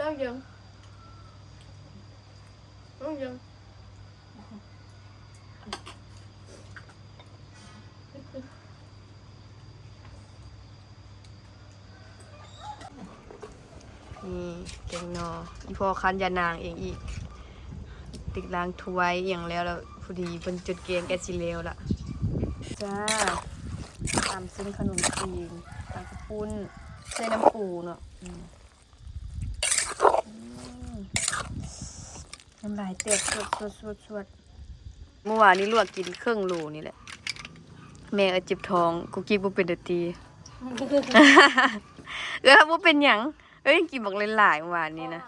ເອົາຫຍັງ ເອົາຫຍັງ? ນີ້ແກງໜໍ່ ອີ່ພໍ່ຄັນຢານາງເອງອີກ ຕິກລ້າງຖ້ວຍອີ່ຫຍັງແລ້ວ ແລ້ວພໍດີເພິ່ນຈົດແກງໃກ້ຊິແລ້ວລະ ຈ້າ ຕຳເສັ້ນຂະໜົມຈີນ ຕຳເຂົ້າປຸ້ນ ໃສ່ນ້ຳປູເນາະ ອືມ ອືມ ນ້ຳລາຍແຕກ ສວດໆໆໆ ມື້ວານນີ້ລວກກິນເຄິ່ງໂລນີ້ແຫຼະ ແມ່ເອີຍເຈັບທ້ອງ ກຸກກິກບໍ່ເປັນດາຕີ ເອີຍ ບໍ່ເປັນຫຍັງ ເອີຍ ກິນບັກຫຼາຍໆ ມື້ວານນີ້ນະ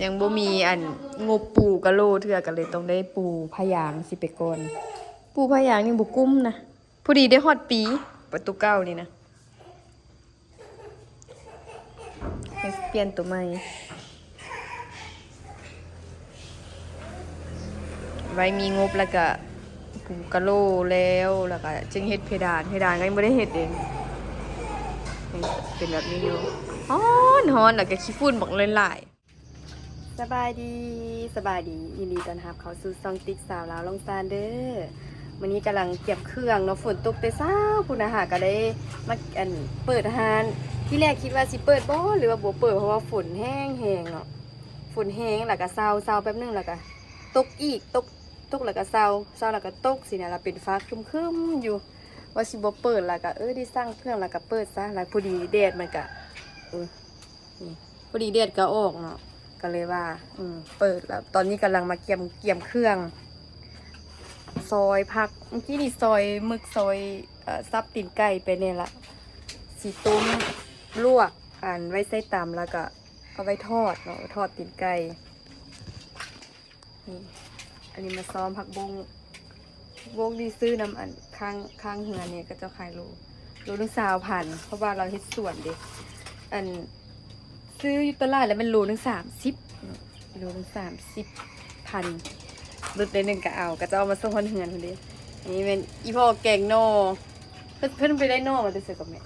ຍັງບໍ່ມີອັນງົບປູກະໂຫຼເທື່ອ ກະເລີຍຕ້ອງໄດ້ປູພະຍາງຊິໄປກ່ອນ ປູພະຍາງຍັງບໍ່ກຸ້ມນະ ພໍດີໄດ້ຮອດປີ ປະຕູເກົ່ານີ້ນະ. ໃຫ້ປ່ຽນໂຕໃໝ່ ໄວ້ມີງົບແລ້ວກະປູກະໂຫຼແລ້ວ ແລ້ວກະຈຶ່ງເຮັດເພດານ ເພດານກະຍັງບໍ່ໄດ້ເຮັດເດ້ ຍັງເປັນແບບນີ້ຢູ່ ຮ້ອນໆ ແລ້ວກະຂີ້ຝຸ່ນບັກຫຼາຍໆ. ສະບາຍດີ ສະບາຍດີ ຍິນດີຕ້ອນຮັບເຂົ້າສູ່ຊ່ອງຕິກສາວລາວລ່ອງຊານເດີ ມື້ນີ້ກຳລັງກຽມເຄື່ອງເນາະ ຝົນຕົກແຕ່ເຊົ້າພຸ້ນນະ ຫາກະໄດ້ມາ ອັນ ເປີດຮ້ານ ທີແລກຄິດວ່າຊິເປີດບໍ່ ຫຼືວ່າບໍ່ເປີດ ເພາະວ່າຝົນແຮງໆ ເນາະ ຝົນແຮງ ແລ້ວກະເຊົາ ເຊົາແປັບໜຶ່ງ ແລ້ວກະຕົກອີກ ຕົກ ຕົກແລ້ວກະເຊົາ ເຊົາແລ້ວກະຕົກຊີ້ນະ ລະເປັນຟ້າຄຶ້ມໆ ຢູ່ ວ່າຊິບໍ່ເປີດ ແລ້ວກະ ເອີ ໄດ້ສັ່ງເຄື່ອງ ແລ້ວກະເປີດຊະ ແລ້ວພໍດີແດດມັນກະ ເອີ ນີ້ ພໍດີແດດກະອອກເນາະ ກະເລີຍວ່າ ອືມ ເປີດແລ້ວ ຕອນນີ້ກຳລັງມາກຽມ ກຽມເຄື່ອງ ຊອຍຜັກ ມື້ກີ້ນີ້ຊອຍໝຶກ ຊອຍ ເອີ ສັບຕີນໄກ່ໄປແດ່ລະ ຊິຕົ້ມ ລວກ ອັນ ໄວ້ໃສ່ຕຳ ແລ້ວກະເອົາໄວ້ທອດເນາະ ໄວ້ທອດຕີນໄກ່. ນີ້ ອັນນີ້ມາຊ້ອມຜັກບົ້ງ ຜັກບົ້ງນີ້ຊື້ນຳ ອັນ ຂ້າງ ຂ້າງເຮືອນນີ້ ເຂົາເຈົ້າຂາຍໂລ ໂລໜຶ່ງຊາວພັນ ເພາະວ່າລາວເຮັດສວນເດ້ ອັນ ຊື້ຢູ່ຕະຫຼາດແລ້ວແມ່ນໂລໜຶ່ງສາມສິບ ໂລໜຶ່ງສາມສິບພັນ ຫຼຸດໜ້ອຍໜຶ່ງກະເອົາ ເຂົາເຈົ້າເອົາມາສົ່ງຮອດເຮືອນພຸ້ນເດ້. ນີ້ແມ່ນອີ່ພໍ່ແກງໜໍ່ ເພິ່ນ ເພິ່ນໄປໄດ້ໜໍ່ມາແຕ່ໃສກໍແມ່?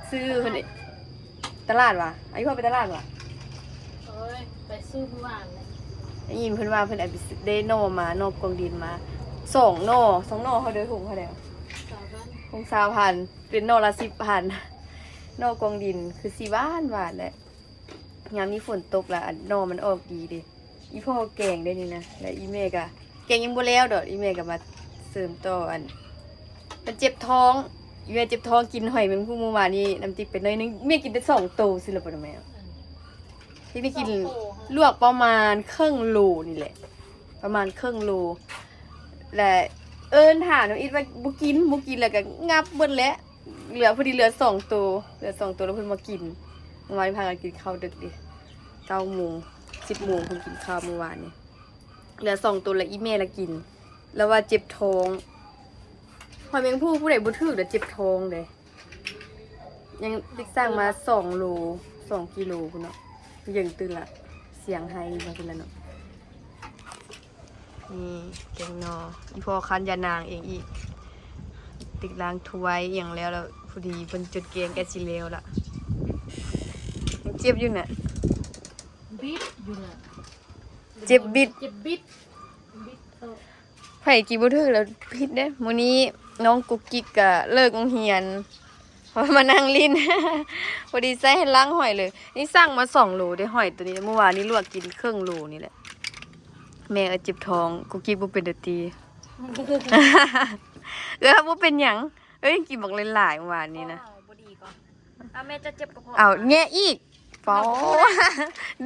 ຊື້ເພິ່ນ ຕະຫຼາດຫວາ? ອາ ອີ່ພໍ່ໄປຕະຫຼາດຫວາ? ໂອ້ຍ ໄປຊື້ມື້ວານແຫຼະ. ໄດ້ຍິນເພິ່ນວ່າເພິ່ນໄດ້ໜໍ່ມາ ໜໍ່ກອງດິນມາ ສອງໜໍ່ ສອງໜໍ່ເທົ່າໃດ? ຖົງເທົ່າໃດ? ສາມພັນ ຖົງຊາວພັນ ເປັນໜໍ່ລະສິບພັນ. ໜໍ່ກອງດິນຄືຊິຫວານຫວານແຫຼະ ຍາມນີ້ຝົນຕົກລະ ອັນ ໜໍ່ມັນອອກດີເດ້. ອີ່ພໍ່ແກງໄດ້ນີ້ນະ ແລະ ອີ່ແມ່ກະແກງຍັງບໍ່ແລ້ວດອກ ອີ່ແມ່ກະມາເສີມຕໍ່ ອັນ ມັນເຈັບທ້ອງ ອີ່ແມ່ເຈັບທ້ອງ ກິນຫອຍແມງພູ່ມື້ວານນີ້ ນ້ຳຈິກໄປໜ້ອຍໜຶ່ງ ແມ່ກິນແຕ່ສອງໂຕຊື່ລະບໍ່ແມ່ ອືມ ທີ່ໄດ້ກິນ ສອງໂຕ ລວກປະມານເຄິ່ງໂລນີ້ແຫຼະ ປະມານເຄິ່ງໂລ ແລະ ເອີ້ນຫານ້ອງອິດວ່າບໍ່ກິນ ບໍ່ກິນ ແລ້ວກະງັບເບິດແຫຼະ. ເຫຼືອ ພໍດີເຫຼືອສອງໂຕ ເຫຼືອສອງໂຕແລ້ວເພິ່ນມາກິນ ເມື່ອວານນີ້ພາກັນກິນເຂົ້າດຶກເດ້ ເກົ້າໂມງ ສິບໂມງເພິ່ນກິນເຂົ້າມື້ວານນີ້ ເຫຼືອສອງໂຕແລ້ວອີ່ແມ່ລະກິນ ລະວ່າເຈັບທ້ອງ ຫອຍແມງພູ່ຜູ້ໃດບໍ່ຖືກລະເຈັບທ້ອງເດ້ ຍັງຕິກສັ່ງມາສອງໂລ ສອງກິໂລພຸ້ນເນາະ ເຢິງຕື່ນລະ ສຽງໄຫ້ມາພຸ້ນລະເນາະ. ນີ້ແກງໜໍ່ ອີ່ພໍ່ຄັນຢານາງເອງອີກ ຕິກລ້າງຖ້ວຍອີ່ຫຍັງແລ້ວ ແລ້ວພໍດີເພິ່ນຈົດແກງໃກ້ຊິແລ້ວລະ ຍັງເຈັບຢູ່ນະ ບິດຢູ່ນະ ເຈັບບິດ ເຈັບບິດ ບິດເຂົ້າ ໃຜກິນບໍ່ຖືກລະຜິດເດ້. ມື້ນີ້ນ້ອງກຸກກິກກະເລີກໂຮງຮຽນ ມານັ່ງຫຼິ້ນ ພໍດີໃສ່ໃຫ້ລ້າງຫອຍເລີຍ. ນີ້ສັ່ງມາສອງໂລເດ້ ຫອຍໂຕນີ້ ມື້ວານນີ້ລວກກິນເຄິ່ງໂລນີ້ແຫຼະ. ແມ່ເອີຍເຈັບທ້ອງ ກຸກກິກບໍ່ເປັນດາຕີ ເອີຍ ບໍ່ເປັນຫຍັງ ເອີຍ ກິນບັກຫຼາຍໆ ມື້ວານນີ້ນະ ບໍ່ດີກໍ ອາ ແມ່ຈະເຈັບກະເພາະ ເອົາແງະອີກ ປອ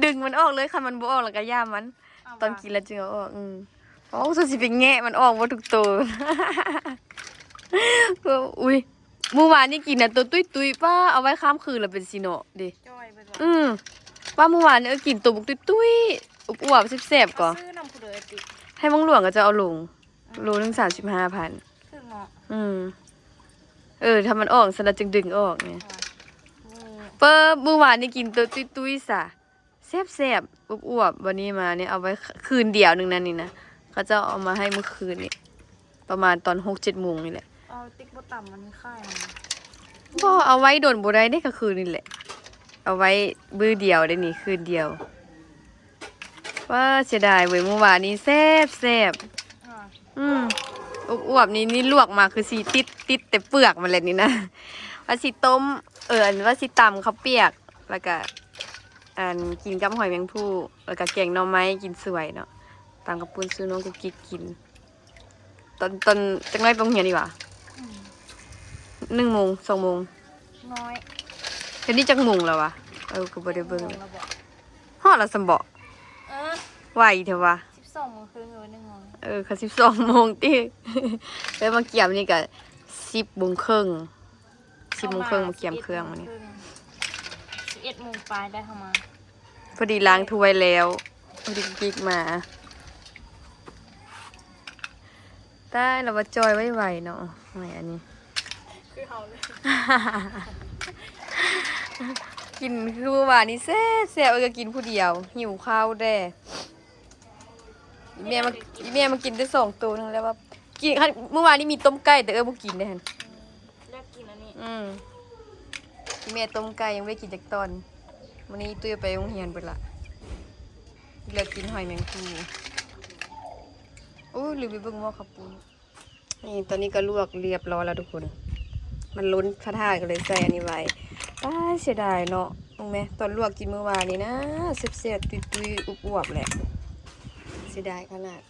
ດຶງມັນອອກເລີຍ ຄັນມັນບໍ່ອອກລະກະຢ່າມັນ ຕອນກິນລະຈຶ່ງເອົາອອກ. ອືມ ໂອ້ ສົງໄສຊິໄປແງະມັນອອກເບິດທຸກໂຕ. ອຸ້ຍ ມື້ວານນີ້ກິນນະ ໂຕຕຸ້ຍໆ ປ້າ ເອົາໄວ້ຂ້າມຄືນລະເປັນຊິເນາະເດ້. ອືມ ປ້າ ມື້ວານນີ້ ເອີ ກິນໂຕບັກຕຸ້ຍໆ ອວບໆ ແຊບໆ ກໍ ໃຫ້ມັງຫຼວງເຂົາເຈົ້າເອົາລົງ ໂລໜຶ່ງສາມສິບຫ້າພັນ. ອືມ ເອີ ຖ້າມັນອອກຊັ້ນລະຈຶ່ງດຶງອອກນີ້. ເປີ ມື້ວານນີ້ກິນໂຕຕຸ້ຍໆ ສະ ແຊບໆ ອວບໆ ບາດນີ້ມານີ້ ເອົາໄວ້ຄືນດຽວໜຶ່ງນັ້ນນີ້ນະ ເຂົາເຈົ້າເອົາມາໃຫ້ມື້ຄືນນີ້ ປະມານຕອນຫົກເຈັດໂມງນີ້ແຫຼະ. ເອົາຕິກບໍ່ຕຳມັນຄ້າຍ ບໍ່ ເອົາໄວ້ດົນບໍ່ໄດ້ເດ້ ກະຄືນນີ້ແຫຼະ. ເອົາໄວ້ມື້ດຽວເດ້ນີ້ ຄືນດຽວ. ວ້າ ເສຍດາຍເວີຍ ມື້ວານນີ້ແຊບໆ. ອືມ ອວບໆ ນີ້ ນີ້ລວກມາຄືຊິຕິດ ຕິດແຕ່ເປືອກມັນແຫຼະນີ້ນະ. ວ່າຊິຕົ້ມ ເອີ ອັນ ວ່າຊິຕຳເຂົ້າປຽກ ແລ້ວກະ ອັນ ກິນກັບຫອຍແມງພູ່ ແລ້ວກະແກງໜໍ່ໄມ້ ກິນສວຍເນາະ ຕຳເຂົ້າປຸ້ນສູ່ນ້ອງກຸກກິກກິນ. ຕອນ ຕອນຈັກໜ້ອຍໄປໂຮງຮຽນອີກຫວາ? ອືມ ໜຶ່ງໂມງ ສອງໂມງ ນ້ອຍ. ດຽວນີ້ຈັກໂມງແລ້ວຫວາ? ເອີ ກໍບໍ່ໄດ້ເບິ່ງ ໜຶ່ງໂມງແລ້ວບໍ? ຮອດແລ້ວຊັ້ນບໍ? ເອີ ໄວແທ້ຫວາ? ສິບສອງໂມງເຄິ່ງ ຫຼືວ່າໜຶ່ງໂມງ? ເອີ ຄັນສິບສອງໂມງຕິ. ແລ້ວມາກຽມນີ້ກະສິບໂມງເຄິ່ງ ສິບໂມງເຄິ່ງ ມາກຽມເຄື່ອງມື້ນີ້ ສິບເອັດໂມງປາຍໄດ້ເຂົ້າມາ. ພໍດີລ້າງຖ້ວຍແລ້ວ ພໍດີກິກມາ. ຕາຍ ລາວວ່າຈ່ອຍໄວໆເນາະ ແມ່ອັນນີ້ ຄືເຮົາເລີຍ. ກິນຄືມື້ວານນີ້ແຊບໆ ເອີ ກໍກິນຜູ້ດຽວ ຫິວເຂົ້າແດ່. ອີແມ່ມາ ອີແມ່ມາກິນແຕ່ສອງໂຕໜຶ່ງແລ້ວວ່າກິນ ຄັນມື້ວານນີ້ມີຕົ້ມໄກ່ ແຕ່ເອື້ອຍບໍ່ກິນເດ້ຫັ້ນ. ເລືອກກິນອັນນີ້ ອືມ ແມ່ຕົ້ມໄກ່ຍັງບໍ່ໄດ້ກິນຈັກຕອນ. ມື້ນີ້ຕຸ້ຍໄປໂຮງຮຽນເບິດລະ ເລືອກກິນຫອຍແມງພູ່. ໂອ້ຍ ລືມໄປເບິ່ງໝໍ້ເຂົ້າປຸ້ນ. ນີ້ ຕອນນີ້ກໍລວກລຽບຮ້ອຍແລ້ວທຸກຄົນ ມັນລົ້ນພະທາດ ກໍເລີຍໃສ່ອັນນີ້ໄວ້. ຕາຍ ເສຍດາຍເນາະ ເບິ່ງແມ ຕອນລວກກິນມື້ວານນີ້ນະ ແຊບໆ ຕຸ້ຍໆ ອວບໆ ແຫຼະ ເສຍດາຍຂະໜາດ.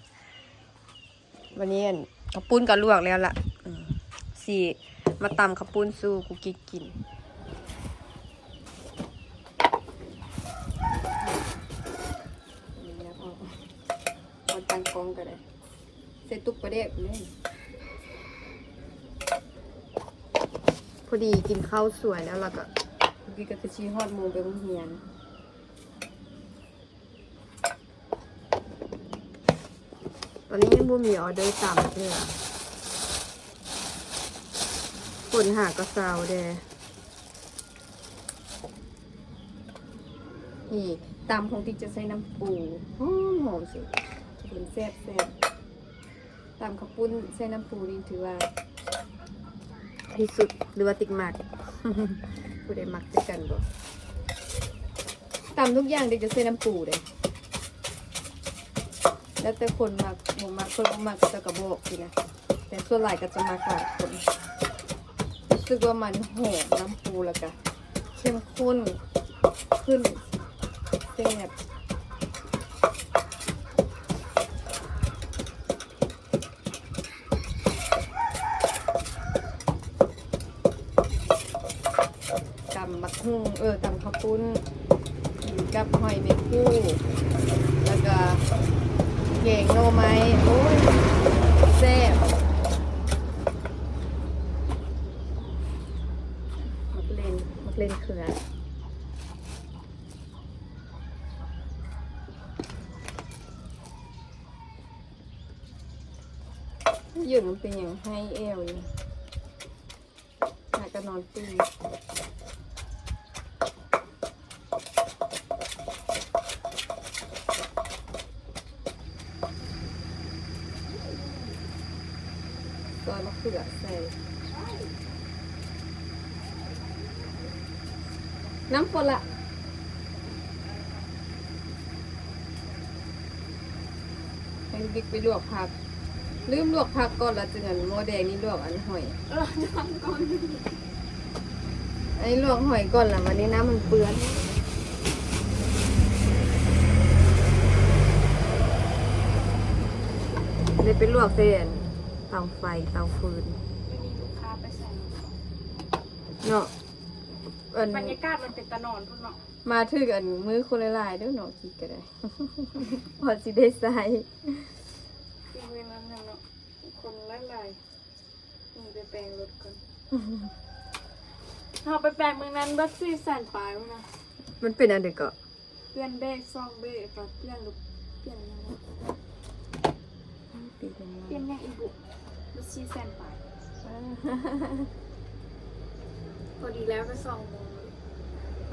ວັນນີ້ອັນ ເຂົ້າປຸ້ນກໍລວກແລ້ວລະ ອືມ ຊິມາຕຳເຂົ້າປຸ້ນສູ່ກຸກກິກກິນ. ນີ້ນະ ເອົາ ເອົາຕັ້ງກ້ອງກໍໄດ້ ໃສ່ຕຸກປາແດກເລີຍ. ພໍດີກິນເຂົ້າສວຍແລ້ວ ແລ້ວກໍ ກຸກກິກກໍຄືຊິຮອດໂມງໄປໂຮງຮຽນ. ຕອນນີ້ຍັງບໍ່ມີອໍເດີຕຳເທື່ອ ຝົນຫາກໍເຊົາແດ່. ນີ້ ຕຳຂອງຕິກຈະໃສ່ນ້ຳປູ ຫອມໆ ຊິ ເປັນແຊບໆ. ຕຳເຂົ້າປຸ້ນໃສ່ນ້ຳປູນີ້ຖືວ່າທີ່ສຸດ ຫຼືວ່າຕິກມັກ? ຜູ້ໃດມັກຄືກັນບໍ່? ຕຳທຸກຢ່າງເດ ຈະໃສ່ນ້ຳປູເດ້ ແລ້ວແຕ່ຄົນມັກ ບໍ່ມັກ ຄົນບໍ່ມັກເຂົາເຈົ້າກໍບອກຊີ້ນະ ແຕ່ສ່ວນຫຼາຍກໍຈະມັກຫຼາຍຄົນ. ຮູ້ສຶກວ່າມັນຫອມນ້ຳປູ ແລ້ວກະເຂັ້ມຂຸ້ນຂຶ້ນ ແຊບ. ຕຳບັກຫຸ່ງ ເອີ ຕຳເຂົ້າປຸ້ນ ກິນກັບຫອຍແມງພູ່ ແລ້ວກະແກງໜໍ່ໄມ້ ໂອ້ຍ ແຊບ. ໝາກເລັ່ນ ໝາກເລັ່ນເຂືອ. ຢູ່ມັນເປັນຫຍັງໄຫ້ແອວຢູ່ ຫາກະນອນຕື່ນ. ຊອຍມະເຂືອໃສ່ ນ້ຳຄົນລະ ໃຫ້ບິກໄປລວກຜັກ ລືມລວກຜັກກ່ອນລະ ຈຶ່ງອັນໝໍ້ແດງນີ້ລວກອັນຫອຍ ເອີ ນ້ຳກ່ອນ ອັນນີ້ລວກຫອຍກ່ອນລະ ບັດນີ້ນ້ຳມັນເປື້ອນ ໄດ້ໄປລວກແຕ່ອັນເຕົາໄຟເຕົາຟືນ ມື້ນີ້ລູກຄ້າໄປໃສ ເນາະ ອັນ ບັນຍາກາດມັນເປັນຕານອນພຸ້ນເນາະ ມາຖືກອັນມື້ຄົນຫຼາຍໆເດີ້ເນາະ ຄິດກໍໄດ້ ພໍຊິໄດ້ໃຊ້ ອີກມື້ນັ້ນນະເນາະ ຄົນຫຼາຍໆ ນີ້ໄປແປງລົດກ່ອນ ເຮົາໄປແປງມື້ນັ້ນເບິດສີ່ແສນປາຍພຸ້ນນະ ມັນເປັນອັນໃດເກາະ? ປ່ຽນເບຣກ ສອງເບຣກ ແລ້ວກໍປ່ຽນລົດ ປ່ຽນຫຍັງ ປ່ຽນຫຍັງອີກບຸ ເບິດສີ່ແສນປາຍ ພໍດີແລ້ວກໍສອງໂມງ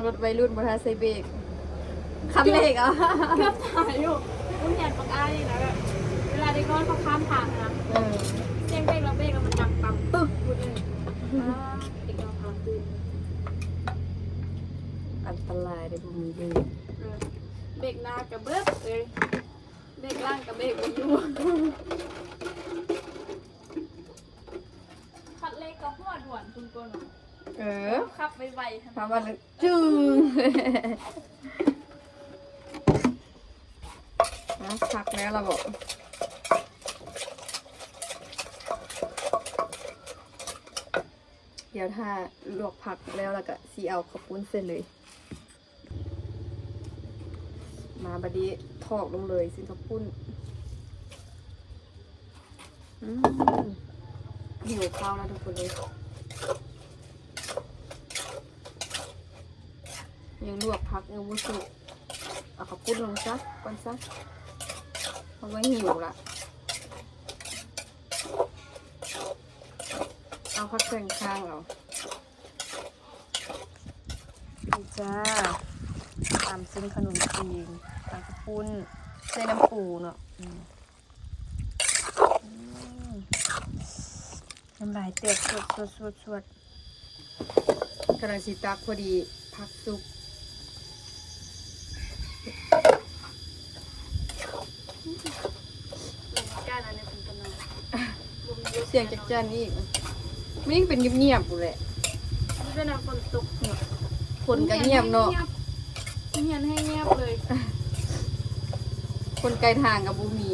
ລົດໄວລຸ້ນບໍ່ທັນໃສ່ເບຣກ ຄັນເລກເອົາ ເກືອບຕາຍຢູ່ ໂຮງຮຽນບັກອ້າຍນີ້ນະ ແບບເວລາເດັກນ້ອຍເຂົາຂ້າມທາງນະ ເອີ ສຽງເບຣກ ແລ້ວເບຣກ ແລ້ວມັນດັງຕຳປຶກ ເດັກນ້ອຍພາຕື່ນ ອັນຕະ ບໍ່ມີເລີຍ ເອີ ເບກໜ້າກະເບີດເລີຍ ເບກຫຼັງກະເບກບໍ່ຢູ່ ຄັນເລກກະຫົວດ່ວນພຸ້ນກວ່າເນາະ ເອີ ຂັບໄວໆ ຖ້າວ່າ ຈຶ່ງ ອ່າ ພັກແລ້ວລະບໍ? ດຽວຖ້າລວກຜັກແລ້ວ ແລ້ວກະຊິເອົາເຂົ້າປຸ້ນໃສ່ເລີຍ ມາ ບາດນີ້ຖອກລົງເລີຍ ຊີ້ນເຂົ້າປຸ້ນ. ອືມ ຫິວເຂົ້າແລ້ວທຸກຄົນເອີຍ ຍັງລວກຜັກຍັງບໍ່ສຸກ ເອົາເຂົ້າປຸ້ນລົງຊະກ່ອນຊະ ເພາະວ່າຫິວລະ ເອົາຜັກແຊງຂ້າງເອົາ. ນີ້ຈ້າ ຕຳເສັ້ນຂະໜົມຈີນ ຕຳເຂົ້າປຸ້ນ ໃສ່ນ້ຳປູເນາະ ອືມ ອືມ ນ້ຳລາຍແຕກສວດໆໆໆ ກຳລັງຊິຕັກພໍດີ ຜັກສຸກ. ບັນຍາກາດອັນນີ້ເປັນຕາໜ່າຍ ບໍ່ມີລົດ ສຽງຈັກຈັ່ນອີກ ມັນຍັງເປັນງຽບໆ ພຸ້ນແຫຼະ ເປັນນຳຝົນຕົກເນາະ ຄົນກະງຽບເນາະ ງຽບ ງຽບເລີຍ ຄົນໄກທາງກະບໍ່ມີ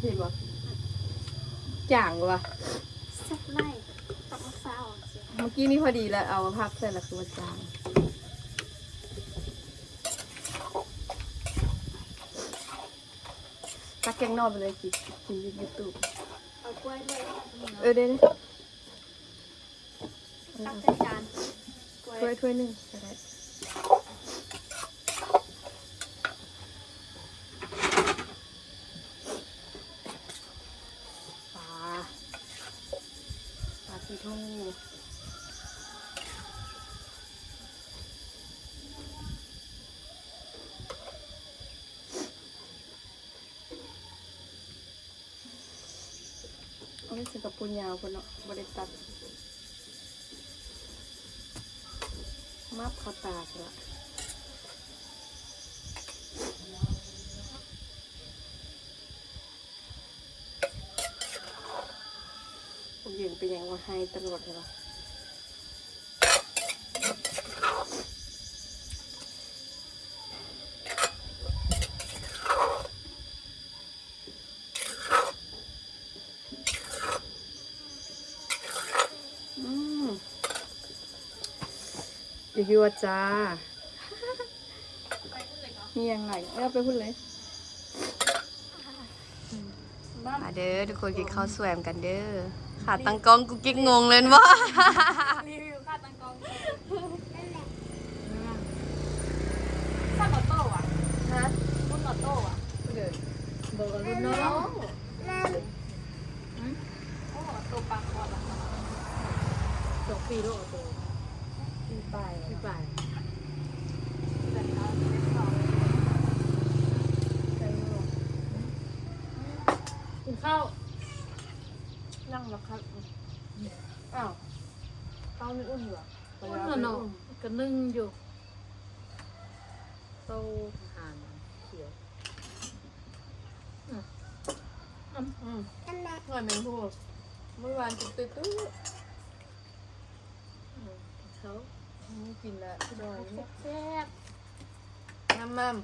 ເຫັນບໍ່ ຈາງກວ່າ ແຊບຫຼາຍ ຕັກມາຊາວ ເມື່ອກີ້ນີ້ພໍດີລະ ເອົາມາພັກໃສ່ລະຄືວ່າຈາງ ຕັກແກງໜໍ່ໄປເລີຍ ກິນ ກິນຢູ່ຕູ້ ເອົາຖ້ວຍດ້ວຍ ເອີ ເດ້ໆ ຕັກໃສ່ຈານ ຖ້ວຍ ຖ້ວຍໜຶ່ງກະໄດ້. ປາ ປາຊີໂທ ເອົາໃສ່ກະປຸ້ນຍາວພຸ້ນເນາະ ບໍ່ໄດ້ຕັດ ມັບເຂົ້າຕາພຸ້ນລະ. ພວກເຢັນເປັນຫຍັງວ່າໄຫ້ຕະຫຼອດແທ້ວະ? ອືມ ຢູ່ໆ ວ່າຈ້າ ມີຫຍັງຫຼາຍ ເອີ ໄປພຸ້ນເລີຍ. ມາເດີທຸກຄົນ ກິນເຂົ້າສວຍນຳກັນເດີ. ຂາຕັ້ງກ້ອງກຸກກິກ ງົງເລີຍບໍ່? ຣີວິວຂາຕັ້ງກ້ອງ ສັນອອໂຕ້ຫວາ? ຮະ? ລຸ້ນອອໂຕ້ຫວາ? ເດີ ບໍ່ ລຸ້ນນ້ອງ. ອືມ ໂອ້ ໂຕປັງຮອດລະ ສອງປີແລ້ວ ໂຕ ປີປາຍ ປີປາຍ ກິນເຂົ້າ ນັ່ງລະຄັບ. ອ້າວ ເຂົ້ານີ້ອຸ່ນຢູ່ຫວາ? ອຸ່ນລະເນາະ ກະໜຶ້ງຢູ່. ໂຕ ອາຫານຂຽວ ອືມ ອືມ ຫອຍແມງພູ່ ມື້ວານກິນຕຸ້ຍໆ ອືມ ເຂົ້າ ອືມ ກິນລະຈ່ອຍ ແຊບໆ. ມາມ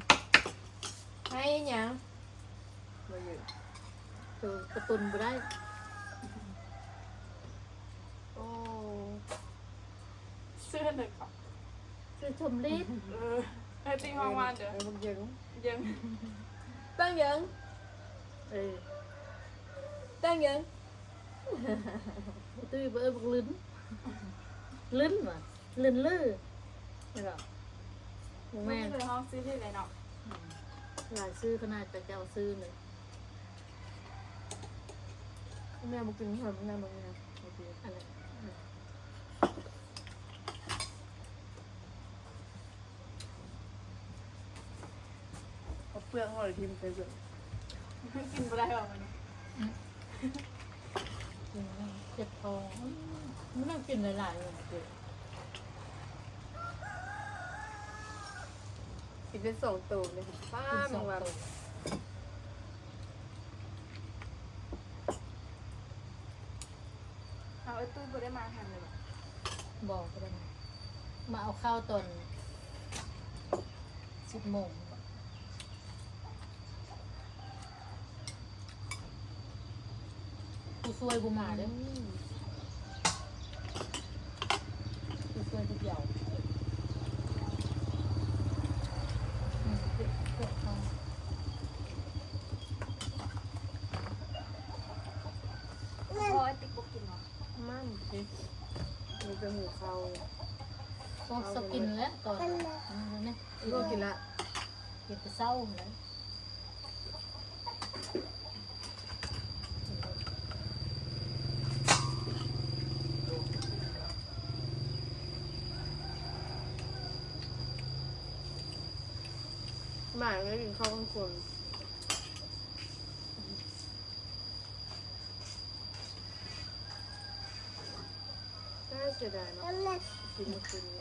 ໄຫ້ຫຍັງ? ບໍ່ຢູ່ ໂຕກະຕຸນບໍ່ໄດ້. ໂອ້ ຊື່ຫຍັງເກາະ? ຊື່ສົມລິດ. ເອີ ເອີ ຕິງຮອງວ່າເດີ ເອີ ບັກເຢິງ ເຢິງ ຕັ້ງເຢິງ ເອີ ຕັ້ງເຢິງ. ຕຸ້ຍບໍ່ເອີ້ນບັກລຶນ ລຶນຫວາ? ລຶນລື ແມ່ນບໍ່? ບໍ່ແມ່ນ ເພິ່ນຮ້ອງຊື່ນີ້ເລີຍເນາະ. ອືມ ຫຼາຍຊື່ຂະໜາດ ເຂົາເຈົ້າຊື່ນີ້. ແມ່ບໍ່ກິນຫອຍ ແມ່ບໍ່ກິນ ບໍ່ກິນ ອັນນັ້ນ ອືມ. ເອົາເປືອກມັນຖິ້ມໃສ່ເບິ່ງ ກິນບໍ່ໄດ້ຫວາມື້ນີ້? ອືມ ເຈັບທ້ອງ. ອືມ ມັນຕ້ອງກິນຫຼາຍໆ ເລີຍ ກິນເປັນສອງໂຕເລີຍ. ປ້າ ກິນສອງໂຕ. ເອົາ ເອື້ອຍຕຸ້ຍບໍ່ໄດ້ມາຫັ້ນເລີຍບໍ? ບໍ່ ບໍ່ໄດ້ມາ. ມາເອົາເຂົ້າຕອນສິບໂມງ. ຜູ້ຊ່ວຍບໍ່ມາເດ້. ອືມ ຜູ້ຊ່ວຍຜູ້ດຽວ. ອືມ ເກັບ ເກັບເຂົ້າ. ພໍ່ໄອ້ຕິກບໍ່ກິນຫວາ? ມັນ ມີແຕ່ຫິວເຂົ້າ. ໂອ້ ເຊົາກິນແລ້ວຕອນ ອືມ ນີ້ ລູກກິນລະ ກິນແຕ່ເຊົ້າຫັ້ນແຫຼະ. ໝາກໄດ້ກິນເຂົ້າກາງຄືນ. ໜ້າເສຍດາຍເນາະ ກິນມື້ຄືນນີ້.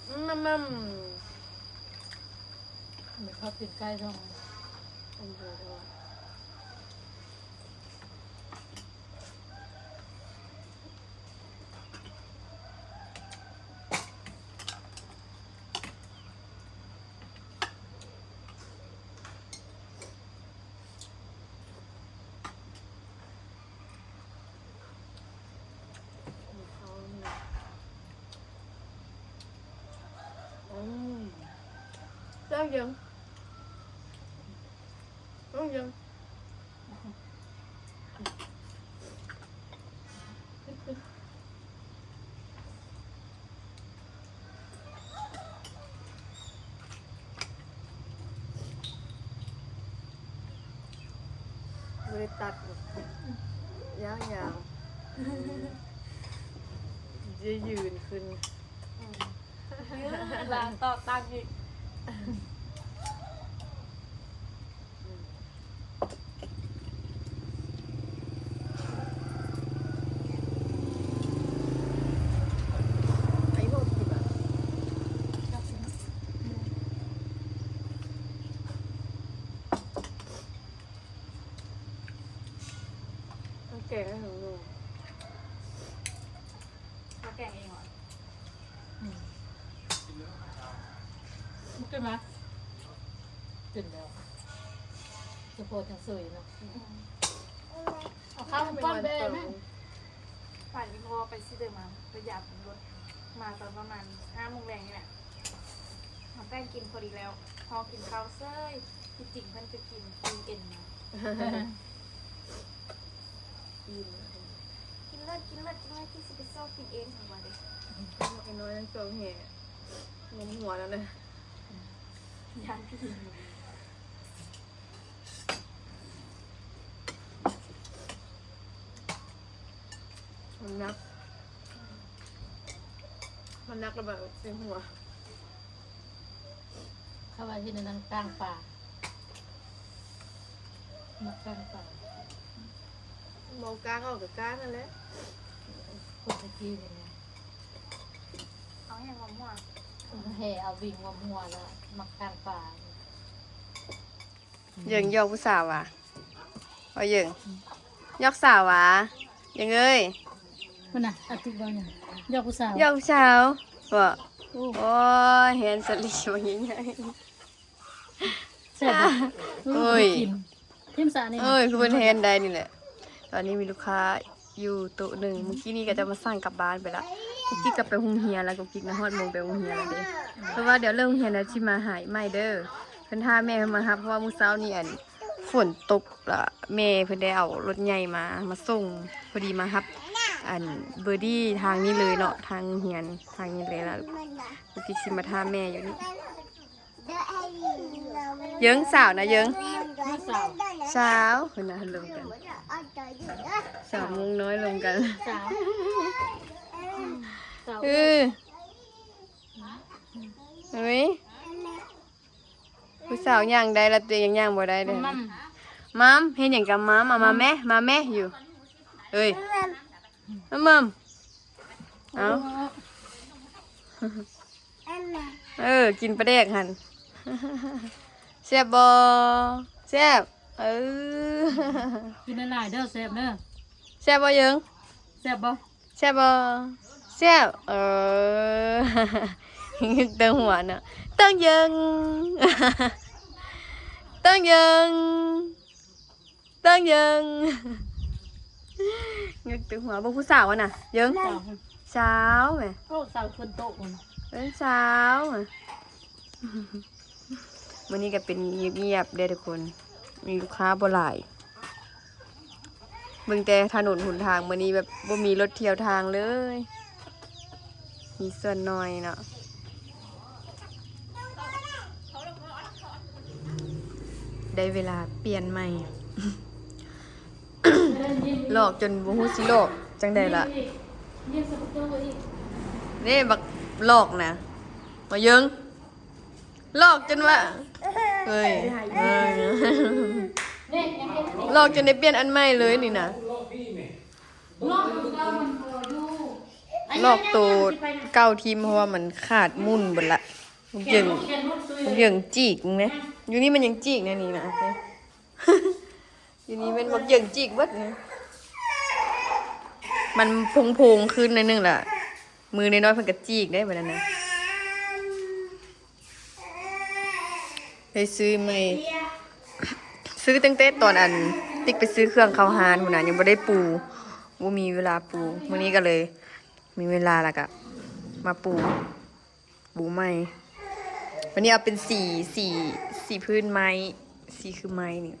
ອືມ ມັມໆ ໄປເຂົ້າຕີນໄກ່ທ້ອງ. ອືມ ແຊບຢູ່ ແຊບຢູ່. ບໍ່ໄດ້ຕັດ ຍາວໆ ຈະຢືນຂຶ້ນ. ອືມ ລາງຕໍ່ຕັ້ງອີກ. ແກງໃຫ້ໜູ ເຮົາແກງເອງຫວາ? ອືມ ບໍ່ກິນມາ ກິນແລ້ວ ສະໂພກຈັ່ງສວຍເນາະ. ອືມ ເອົາເຂົ້າກ່ອນແດ່ແມ່. ປານອີ່ພໍ່ໄປຊິເດີມາ ໄປຢາມລົດ ມາຕອນປະມານຫ້າໂມງແລງນີ້ແຫຼະ. ເອົາແປ້ງກິນພໍດີແລ້ວ ຮອກິນເຂົ້າເສີຍ. ທີ່ຈິງເພິ່ນຈະກິນ ກິນເອັນນະ. ອີ່ມ ກິນເລີດ ກິນເລີດ ກິນເລີດ ກິນຊິໄປຊອກກິນເອງ ເພິ່ນວ່າເດ້. ນ້ອຍຍັງຊອກແຮ່ ງົມຫົວແລ້ວນະ ຢ້ານຜີ. ມັນໜັກ ມັນໜັກລະບາດໃສ່ຫົວ. ເຂົາວ່າເຮັດອັນນັ້ນກ້າງປາ ມັກກ້າງປາ. ບໍ່ກ້າງອອກກະກ້າງຫັ້ນແຫຼະ. ຄົນຕະກີ້ນີ້ນະ ເອົາແຮ່ງອມຫົວ ເອົາແຮ່ເອົາວິງອມຫົວລະມັກກ້າງປາ. ເຢິງຢອກຜູ້ສາວຫວາ? ບໍ່ເຢິງ ຢອກສາວຫວາ? ເຢິງເອີຍ ພຸ້ນນະ ອາຕິກເວົ້າຫຍັງ? ຢອກຜູ້ສາວ ຢອກຜູ້ສາວບໍ? ໂອ້ ໂອ້ຍ ແຮນສະລີບັກໃຫຍ່ໆ. ແຊບບໍ່? ໂອ້ຍ ໂອ້ຍ ທິ່ມສະນີ້ ເອີຍ ຄືເພິ່ນແຮນໄດ້ນີ້ແຫຼະ. ຕອນນີ້ມີລູກຄ້າຢູ່ໂຕະໜຶ່ງ ມື້ກີ້ນີ້ກະຈະມາສັ່ງກັບບ້ານໄປລະ. ກຸກກິກກະໄປໂຮງຮຽນລະ ກຸກກິກນະ ຮອດໂມງໄປໂຮງຮຽນລະເດ້. ເພາະວ່າດຽວເລີກໂຮງຮຽນແລ້ວຊິມາຫາໃໝ່ເດີ. ເພິ່ນຖ້າແມ່ເພິ່ນມາຮັບ ເພາະວ່າມື້ເຊົ້ານີ້ ອັນ ຝົນຕົກລະ ແມ່ເພິ່ນໄດ້ເອົາລົດໃຫຍ່ມາ ມາສົ່ງ ພໍດີມາຮັບ ອັນ ເບີດີ້ທາງນີ້ເລີຍເນາະ ທາງໂຮງຮຽນທາງນີ້ເລີຍລະ. ກຸກກິກຊິມາຖ້າແມ່ຢູ່ນີ້. ເຢິງ ສາວນະເຢິງ ສາວ ສາວ ເພິ່ນນະ ລົມກັນ ສາວມົ້ງນ້ອຍລົມກັນ ສາວ ສາວ ເອີ ເອີຍ. ຜູ້ສາວຍ່າງໄດ້ລະ ຕົວເອງຍັງຍ່າງບໍ່ໄດ້ເດ້. ມັມ ມັມ ເຮັດຫຍັງກັບມັມ? ເອົາມາແມ ມາແມຢູ່. ເອີຍ ມັມ ເອົາ ເອີ ກິນປາແດກຫັ້ນ. ແຊບບໍ່? ແຊບ. ເອີ ກິນຫຼາຍໆເດີ ແຊບເດີ. ແຊບບໍ່ເຢິງ? ແຊບບໍ່? ແຊບບໍ່? ແຊບ. ເອີ ເຕີງຫົວເນາະ ເຕີງເຢິງ ເຕີງເຢິງ ເຕີງເຢິງ. ເງິກຕຶງຫົວ ເບິ່ງຜູ້ສາວຫັ້ນນະ ເຢິງ. ສາວແໝ່ ໂອ້ ສາວຄົນໂຕພຸ້ນ. ເອີ້ນສາວ. ມື້ນີ້ກໍເປັນງຽບໆເດ້ທຸກຄົນ ມີລູກຄ້າບໍ່ຫຼາຍ. ເບິ່ງແຕ່ຖະໜົນຫົນທາງ ມື້ນີ້ແບບບໍ່ມີລົດທ່ຽວທາງເລີຍ ມີສ່ວນໜ້ອຍເນາະ. ໄດ້ເວລາປ່ຽນໃໝ່ ຫຼອກຈົນບໍ່ຮູ້ຊິຫຼອກຈັ່ງໃດລະ. ເດ້ບັກຫຼອກນະ ມາເຢິງ. ຫຼອກຈົນວ່າ ເອີຍ ຫຼອກຈົນໄດ້ປ່ຽນອັນໃໝ່ເລີຍນີ້ນະ. ຫຼອກໂຕເກົ່າຖິ້ມ ເພາະວ່າມັນຂາດໝຸ່ນເບິດລະ. ບັກເຢິງ ບັກເຢິງຈີກເບິ່ງແດ່ ຢູ່ນີ້ມັນຍັງຈີກແນວນີ້ນະ. ຢູ່ນີ້ແມ່ນບັກເຢິງຈີກເບິດນີ້ ມັນໂພງໆຂຶ້ນໜ້ອຍໜຶ່ງລະ. ມືນ້ອຍໆເພິ່ນກໍຈີກໄດ້ບັດນັ້ນນະ. ໄດ້ຊື້ໃໝ່ ຊື້ຕັ້ງແຕ່ຕອນອັນ ຕິກໄປຊື້ເຄື່ອງເຂົ້າຮ້ານພຸ້ນນະ ຍັງບໍ່ໄດ້ປູ ບໍ່ມີເວລາປູ. ມື້ນີ້ກໍເລີຍມີເວລາ ແລ້ວກໍມາປູ ປູໃໝ່. ວັນນີ້ເອົາເປັນສີ ສີ ສີພື້ນໄມ້ ສີຄືໄມ້ນີ້.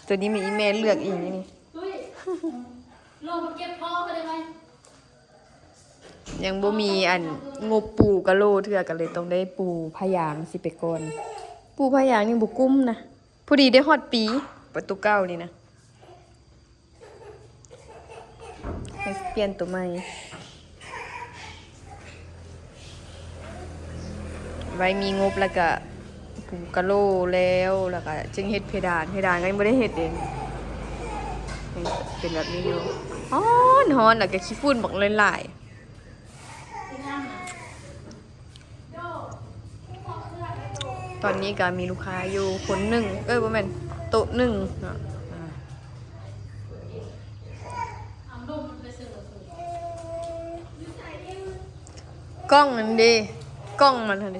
ຕົວນີ້ແມ່ນອີ່ແມ່ເລືອກເອງນີ້. ຕຸ້ຍ ລົງມາເກັບທໍ່ກໍໄດ້ໄວ. ຍັງບໍ່ມີອັນງົບປູກະໂຫຼເທື່ອ ກໍເລີຍຕ້ອງໄດ້ປູຜ້າຢາງຊິໄປກ່ອນ. ປູຜ້າຢາງນີ້ບໍ່ກຸ້ມນະ ພໍດີໄດ້ຮອດປີ ປະຕູເກົ່ານີ້ນະ. ເຮັດ ປ່ຽນໂຕໃໝ່ ໄວ້ມີງົບແລ້ວກະປູກະໂຫຼແລ້ວ ແລ້ວກະຈຶ່ງເຮັດເພດານ. ເພດານກໍຍັງບໍ່ໄດ້ເຮັດເດ້ ເປັນແບບນີ້ຢູ່. ຮ້ອນ ຮ້ອນ ແລ້ວກະຂີ້ຝຸ່ນບັກຫຼາຍໆ. ຕອນນີ້ກໍມີລູກຄ້າຢູ່ຄົນໜຶ່ງ ເອີຍ ບໍ່ແມ່ນ ໂຕະໜຶ່ງເນາະ. ກ້ອງນັ້ນເດ ກ້ອງມັນຫັ້ນເດ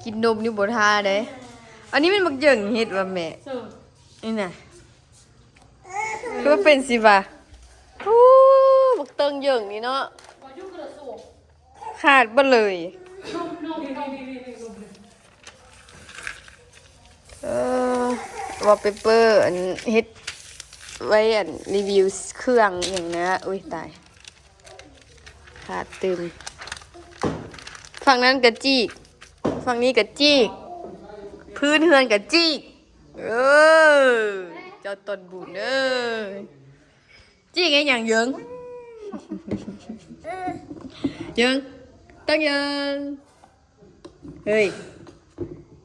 ກິນນົມນີ້ບໍ່ທ່າເດ້. ອັນນີ້ແມ່ນບັກເຢິງເຮັດວ່າແມ່ ນີ້ນະ. ຄືວ່າເປັນຊິວ່າ ໂອ້ ບັກເຕີງເຢິງນີ້ເນາະ ຂາດເບິດເລີຍ. ເອີ wallpaper ອັນເຮັດໄວ້ ອັນ ຣີວິວເຄື່ອງອີ່ຫຍັງນະ. ໂອ້ຍ ຕາຍ ຂາດຕື່ມ. ຝັ່ງນັ້ນກະຈີກ ຝັ່ງນີ້ກະຈີກ ພື້ນເຮືອນກະຈີກ. ເອີ ເຈົ້າຕົ້ນບຸນເອີຍ ຈີກເຮັດຫຍັງເຢິງ? ເຢິງ ຕັ້ງເຢິງ ເຮີ້ຍ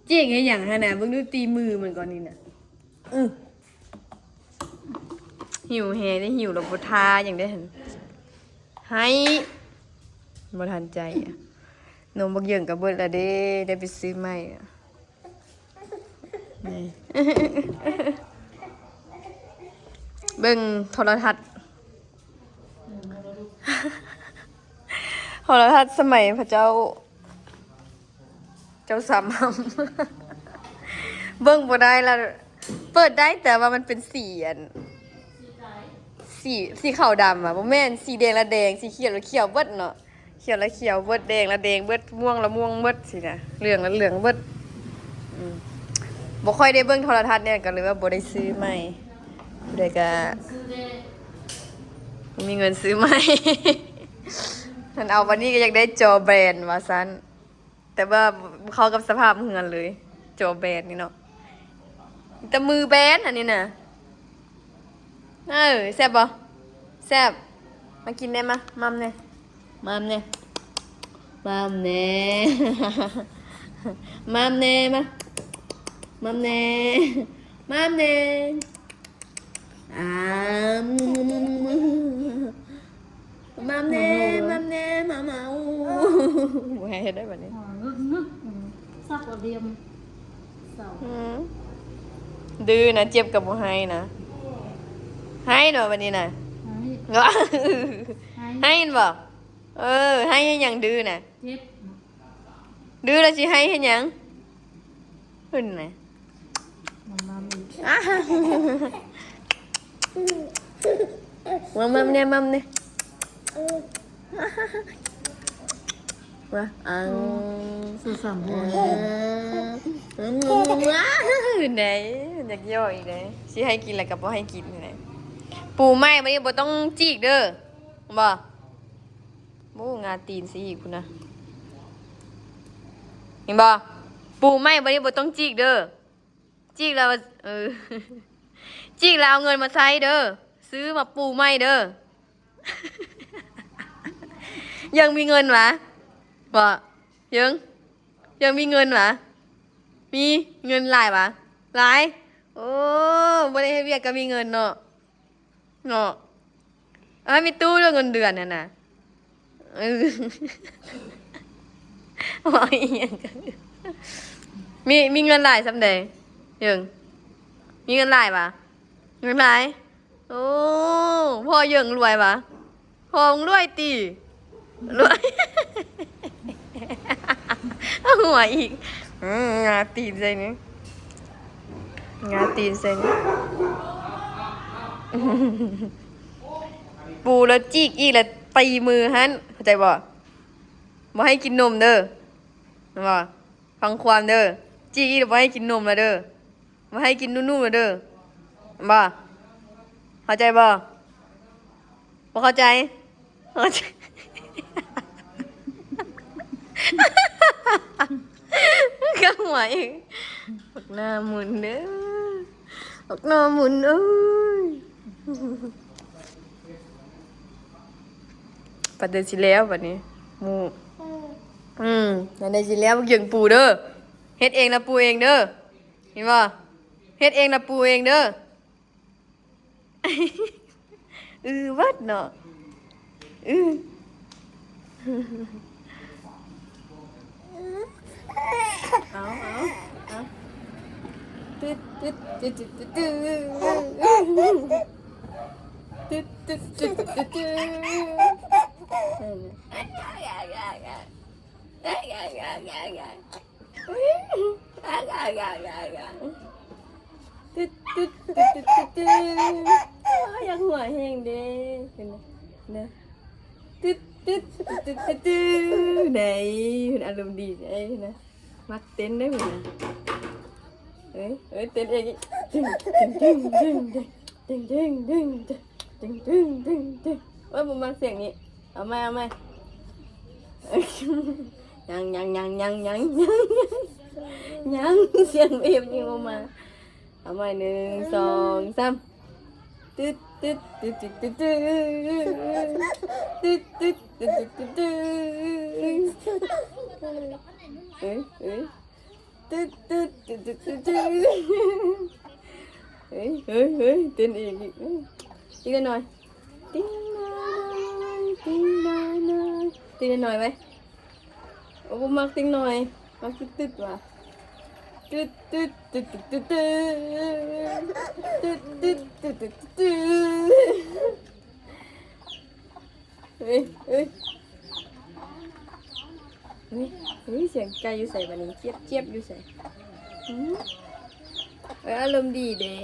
ຈີກເຮັດຫຍັງຫັ້ນນະ? ເບິ່ງດູຕີມືມັນກ່ອນນີ້ນະ. ອື ຫິວແຮງເດ້ ຫິວແລ້ວບໍ່ທາຫຍັງເດ້ຫັ້ນ ໃຫ້ ບໍ່ທັນໃຈ. ນົມບັກເຢິງກໍເບິດແລ້ວເດ້ ໄດ້ໄປຊື້ໃໝ່. ນີ້ ເບິ່ງໂທລະທັດ ໂທລະທັດສະໄໝພະເຈົ້າ ເຈົ້າສາມຮຳ ເບິ່ງບໍ່ໄດ້ລະ. ເປີດໄດ້ ແຕ່ວ່າມັນເປັນສີອັນ ສີ ສີຂາວດຳຫວາ ບໍ່ແມ່ນ ສີແດງລະແດງ ສີຂຽວລະຂຽວເບິດເນາະ. ຂຽວລະຂຽວເບິດ ແດງລະແດງເບິດ ມ່ວງລະມ່ວງເບິດຊີ້ນະ ເຫຼືອງລະເຫຼືອງເບິດ. ອືມ ບໍ່ຄ່ອຍໄດ້ເບິ່ງໂທລະທັດແດ່ ກໍເລີຍວ່າບໍ່ໄດ້ຊື້ໃໝ່. ຜູ້ໃດກະ ບໍ່ມີເງິນຊື້ໃໝ່ ຄັນເອົາປານນີ້ກໍຢາກໄດ້ຈໍແບນວ່າຊັ້ນ. ແຕ່ວ່າບໍ່ເຂົ້າກັບສະພາບເຮືອນເລີຍ ຈໍແບນນີ້ເນາະ ມີແຕ່ມືແບນອັນນີ້ນະ. ເອີ ແຊບບໍ່? ແຊບ ມາກິນແດ່ ມາ ໝ່ຳແດ່ ໝ່ຳແດ່ ໝ່ຳແດ່. ໝ່ຳແດ່ ມາ ໝ່ຳແດ່ ໝ່ຳແດ່ ອາ ໝ່ຳແດ່ ໝ່ຳແດ່ ໝ່ຳ ໝ່ຳ ໂອ້ ບໍ່ໃຫ້ເຮັດໄດ້ບັດນີ້ ອ່າ ງຶກໆ ອືມ ຊັກລະດຽມ ເສົ້າ ອືມ ດື້ນະ ເຈັບກໍບໍ່ໄຫ້ນະ ໄຫ້ເນາະບັດນີ້ນະ ໄຫ້ ໄຫ້ ໄຫ້ແມ່ນບໍ່? ເອີ ໄຫ້ເຮັດຫຍັງດື້ນະ? ເຈັບ ດື້ແລ້ວຊິໄຫ້ເຮັດຫຍັງ? ເພິ່ນນະ ມາ ມາ ແນ່ ມາ ແນ່ ມາ ອັງ ສອງສາມ ເອີ ໄດ້ ຢາກຢອກອີກເດ້ ຊິໃຫ້ກິນແລ້ວກໍບໍ່ໃຫ້ກິນນີ້ແຫຼະ ປູໃໝ່ບັດນີ້ບໍ່ຕ້ອງຈີກເດີ ບໍ່? ໂອ້ ງາຕີນຊິອີກພຸ້ນນະ ເຫັນບໍ່? ປູໃໝ່ບັດນີ້ບໍ່ຕ້ອງຈີກເດີ ຈີກແລ້ວ ເອີ ຈີກແລ້ວເອົາເງິນມາໃຊ້ເດີ ຊື້ໝາກປູໃໝ່ເດີ ຍັງມີເງິນຫວາ? ບໍ່ ຍັງ ຍັງມີເງິນຫວາ? ມີເງິນຫຼາຍຫວາ? ຫຼາຍ ໂອ້ ບໍ່ໄດ້ເຮັດວຽກກໍມີເງິນເນາະ. ເນາະ ເອີ ມີຕູ້ເລື່ອງເງິນເດືອນຫັ້ນນະ ເອີ ເວົ້າອີ່ຫຍັງກັນ ມີ ມີເງິນຫຼາຍສ່ຳໃດ ເຢິງ? ມີເງິນຫຼາຍຫວາ? ເງິນຫຼາຍ ໂອ້ ພໍ່ເຢິງລວຍຫວາ? ພໍ່ມຶງລວຍຕິ? ລວຍ ເອົາຫົວອີກ ອືມ ງາຕີນໃສ່ນີ້ ງາຕີນໃສ່ນີ້ ປູແລ້ວຈີກອີກ ແລ້ວຕີມືຫັ້ນ ເຂົ້າໃຈບໍ່? ບໍ່ໃຫ້ກິນນົມເດີ ເຫັນບໍ່? ຟັງຄວາມເດີ ຈີກອີກ ແລ້ວບໍ່ໃຫ້ກິນນົມແລ້ວເດີ. ບໍ່ໃຫ້ກິນນູ່ໆເດີ ເຫັນບໍ່? ເຂົ້າໃຈບໍ່? ບໍ່ເຂົ້າໃຈ? ເຂົ້າໃຈ ກໍຫົວອີກ ບັກໜ້າໝຸນເດີ ບັກໜ້າໝຸນເອີຍ. ປານໃດຊິແລ້ວບັດນີ້ ໝູ່ ອືມ ປານໃດຊິແລ້ວ ບັກເຢິງປູເດີ ເຮັດເອງລະປູເອງເດີ. ເຫັນບໍ່? ເຮັດເອງລະປູເອງເດີ. ອື ເບິດເນາະ ອື ເອົາ ເອົາ ເອົາ ຕຶດ ຕຶດ ຕຶດ ຕຶດ ຕຶດ ຕຶດ ຕຶດ ຕຶດ ຕຶດ ຕຶດ ຕຶດ ຕຶດ ຕຶດ ຕຶດ ຕຶດ ຕຶດ ຕຶດ ໂອ້ຍ ຢາກຫົວແຮງເດ້ ເຫັນນະ ຕຶດ ຕຶດ ຕຶດ ຕຶດ ຕຶດ ຕຶດ ໄດ້ ເພິ່ນອາລົມດີເດ້ນະ ມັກເຕັ້ນເດ້ເພິ່ນນະ ເອີຍ ເອີຍ ເຕັ້ນເອງອີກ ຕຶງ ຕຶງ ຕຶງ ຕຶງ ຕຶງ ຕຶງ ຕຶງ ຕຶງ ຕຶງ ຕຶງ ໂອ້ຍ ບໍ່ມັກສຽງນີ້. ເອົາໃໝ່ ເອົາໃໝ່ ຍັງ ຍັງ ຍັງ ຍັງ ຍັງ ຍັງ ສຽງເອຟຍັງບໍ່ມາ. ເອົາໃໝ່ ໜຶ່ງ ສອງ ສາມ ຕຶດ ຕຶດ ຕຶດ ຕຶດ ຕຶດ ຕຶດ ຕຶດ ຕຶດ ຕຶດ ຕຶດ ຕຶດ ເອີຍ ເອີຍ. ຕຶດ ຕຶດ ຕຶດ ຕຶດ ຕຶດ ເອີຍ ເອີຍ ເອີຍ ເຕັ້ນອີກ ອີກ ອີກໜ້ອຍ ຕິງໜ້ອຍ ຕິງໜ້ອຍ ຕິງໜ້ອຍໄວ້. ໂອ້ ບໍ່ມັກຕິງໜ້ອຍ ມັກຕຶດໆວ່າ ຕຶດ ຕຶດ ຕຶດ ຕຶດ ຕຶດ ຕຶດ ຕຶດ ຕຶດ ຕຶດ ຕຶດ ຕຶດ. ເອີຍ ເອີຍ ເອີຍ ເອີຍ ສຽງໄກ່ຢູ່ໃສບາດນີ້? ຈຽບ ຈຽບຢູ່ໃສ? ຫືມ ເອີຍ ອາລົມດີເດ້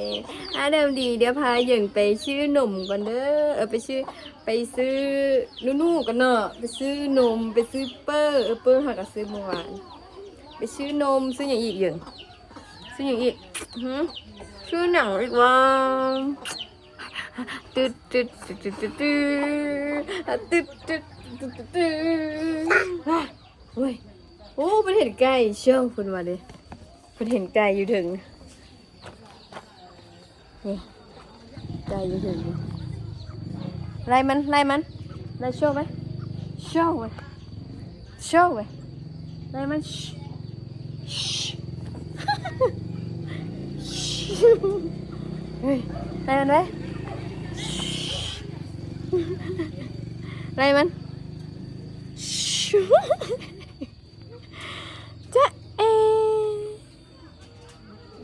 ອາລົມດີ. ດຽວພາເຢິງໄປຊື້ນົມກ່ອນເດີ ເອີ ໄປຊື້ ໄປຊື້ນູ່ໆກ່ອນເນາະ ໄປຊື້ນົມ ໄປຊື້ເປີ້ ເອີ ເປີ້ເຮົາກໍຊື້ມື້ວານ ໄປຊື້ນົມ ຊື້ຫຍັງອີກເຢິງ? ຊື້ຫຍັງອີກ? ຫືມ ຊື້ຫຍັງອີກວະ? ຕຶດ ຕຶດ ຕຶດ ຕຶດ ຕຶດ ຕຶດ ຕຶດ ຕຶດ ຕຶດ ຕຶດ ຕຶດ ໂອ້ຍ ໂອ້ ເພິ່ນເຫັນໄກ່ ເຊີ ເພິ່ນວ່າເດ້ ເພິ່ນເຫັນໄກ່ຢູ່ເທິງ ນີ້ ໄກ່ຢູ່ເທິງ ໄລ່ມັນ ໄລ່ມັນ ໄລ່ ໂຊໄວ້ ໂຊໄວ້ ໂຊໄວ້ ໄລ່ມັນ. ເຮີ້ຍ ໄລ່ມັນໄວ້ ໄລ່ມັນ ຈະເອ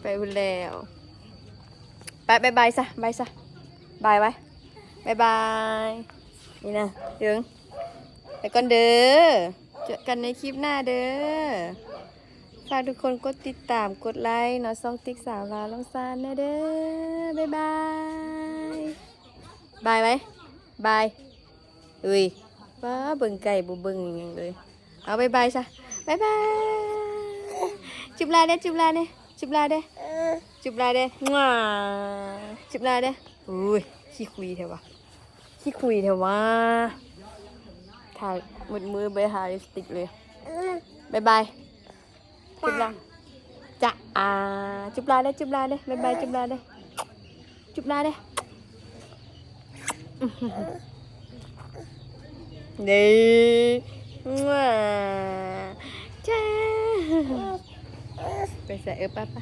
ໄປພຸ້ນແລ້ວ. ໄປ ບາຍບາຍຊະ ບາຍຊະ ບາຍໄວ້ ບາຍບາຍ. ນີ້ນະ ເຖິງ ໄປກ່ອນເດີ ເຈີກັນໃນຄລິບໜ້າເດີ. ຝາກທຸກຄົນກົດຕິດຕາມ ກົດໄລເນາະ ຊ່ອງຕິກສາວລາວລອງຊານແດ່ເດີ. ບາຍບາຍ ບາຍໄວ້ ບາຍ. ເອີຍ ປ້າ ເບິ່ງໄກ່ ບໍ່ເບິ່ງຫຍັງເລີຍ. ເອົາ ບາຍບາຍຊະ ບາຍບາຍ. ຈຸບລາແດ່ ຈຸບລາແດ່ ຈຸບລາແດ່ ຈຸບລາແດ່ ຈຸບລາແດ່. ໂອ້ຍ ຂີ້ຄຸຍແທ້ວະ ຂີ້ຄຸຍແທ້ວະ. ຖ້າມືດໆ ບໍ່ໄດ້ທາລິບສະຕິກເລີຍ. ບາຍບາຍ. ຈຸບລາ ຈະອາ ຈຸບລາເດີ້ ຈຸບລາເດີ້ ບາຍບາຍ ຈຸບລາເດີ້ ຈຸບລາເດີ້ ເດ້ ຈາ ໄປໃສ ເອີ ໄປ ໄປ.